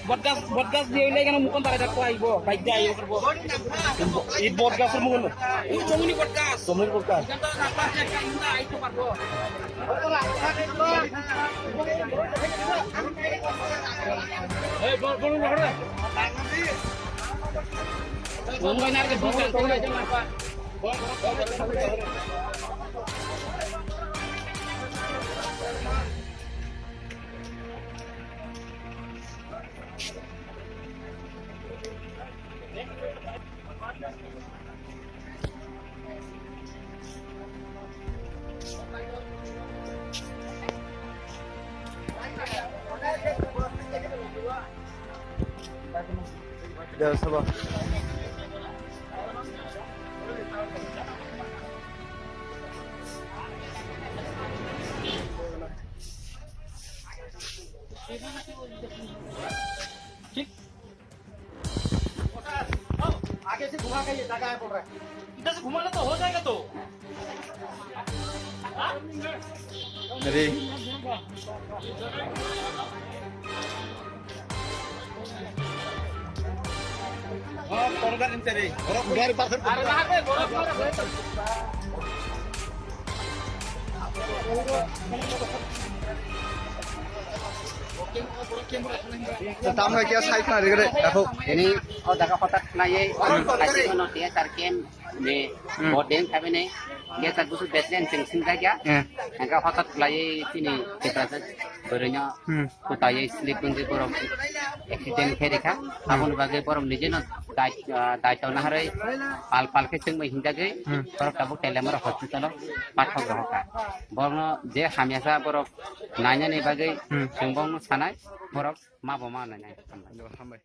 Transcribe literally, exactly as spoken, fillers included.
Bodgas, bodgas dia ini kan mukon tarai dakwa ibo, baik dia ibo kerbo. It bodgas mukon. Ini jomuni bodgas. Jomuni bodgas. Ikan tuh apa sih kan itu parbo. Eh, bol, bol, bol, bol. Bol, bol, bol, bol. Ya, sabar. ठीक। आगे से घुमा के ये जगह है बोल रहा है। इधर से घुमाना तो हो जाएगा तो। Ready? Oh, tolgar ini tadi. Gari parkir. Tamo khe sai khna rigre, dakho. Ini, oh, daga hotak nai, hmm, kaisa kono tiya tar kem, ni, hmm, boarding khabe ni, dia tak busu betlen sing sing jaga. Hmm. Angka hotak lai tini kita borino, hmm, kutai slip kunji borok accident khe rikha. Hmm. Aboni bagwi borok nijeno dai-, ah, daito naharwi pal pal khe chwngbai hinjagwi, hmm, borok tabuk Teliamura hospital o pathok rohorkha. Borokno je hamyasa borok nainani bagwi, hmm, chwng bongno sanai, borok ma bo ma nainai. Hambai.